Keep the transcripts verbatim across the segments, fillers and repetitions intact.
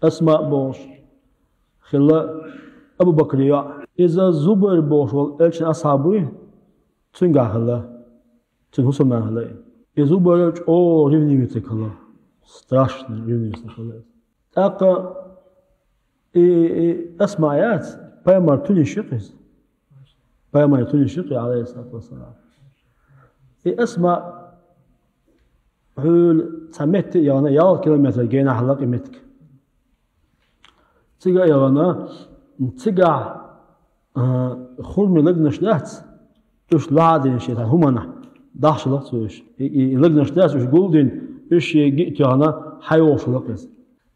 Асмаъ бохуш хилла Абу Бакра йоӀ. Иза Зубайр бохуш волу элчан асхьаб вуй, цуьнгахь хилла, цуьнан хӀусамнана хилла. И Зубайр чӀогӀа ревнивый стаг хилла, страшно ревнивый стаг хилла. ТӀаккха и, и Асмаъ яц, пайхамар туниш ю-кх иза. Пайхамар туниш ю-кх, алейхиссалату вассалам. И Асмаъ хьуьлла цхьа метте а яхана, ялх километр генахь хилла-кх и меттиг. Цига а яхана, цигахь, а, хурмин лагнаш дац, уьш ладийна шен цхьа хӀуманахь, дахчалахь цо уьш. И, и, и лагнаш дац, уьш гулдина, уьш шен гиъ тоьхна, хьайогӀуш хилла-кх иза.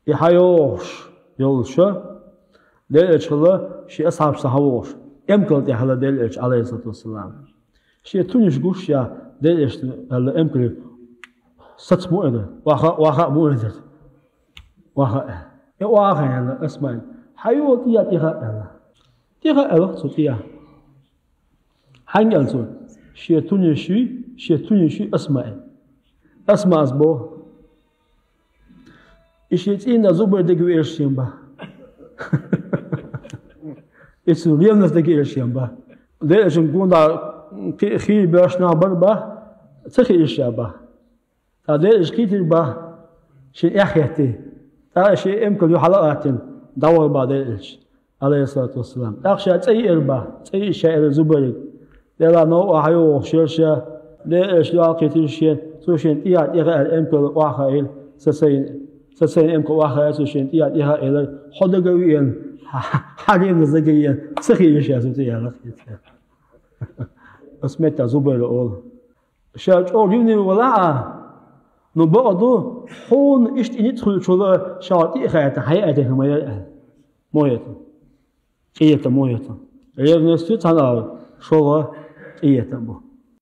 И хьайогӀуш йолча, Делан элча хилла шен асхьабашца хьавогӀуш, эмкал тӀехь хилла Делан элча, алейхиссалату вассалам. Шен туниш гуш а, Делан элча аьлла эмкале: «Саца муха эдар, охьа, охьа муха эдар, охьа», аьлла. И охьа аьлла Асмаъ. «Хьайола тӀе а, тӀе а», аьлла. ТӀе а аьлла цо, тӀе а. Хьаьнга аьлла цо? Шен туниш юй, шен туниш юй Асмаъ. Асмаъс боху: «И шен цӀийнан Зубайр дага веъча шен ба. И цуьнан ревность дага веъча шен ба. Делан элчан гонахь кхи-, хийра боьрша нах бара ба, ца хиира шен ба. Ткъа Делан элча кхийтира ба, шен эхь хеттий. ТӀаккха шен эмкал юхьал а гӀаттина, дӀавахара ба Делан элча, алейхиссалату вассалам. ТӀаккха ша цӀе йиира ба, цӀе йиъча ша элира Зубайрга: „Делан новкъа хьайогӀуш яра ша, Делан элча дуьхьал кхийтира шен, цо шен тӀе а, тӀе а аьлла эмкал охьахаийра, са сайн, са сайн эмкал охьахаийра цо шен тӀе а, тӀе а элира, хьо дага а веана, хьан ревность дага а веана, ца хиира ша цу тӀе а», аьлла. Оцу меттехь Зубайра олу: «Ша чӀогӀа ревнивый валахь а, но бакъ ду, хьуна иштта и ницкъ хуьлучул ша хьо тӀе а хаийтина, хьан яийтина хир ма яра», аьлла. Муха яийтина? Къинхетаман муха яийтина? Ревность ю цхьана а, шолгӀа къинхетам бу.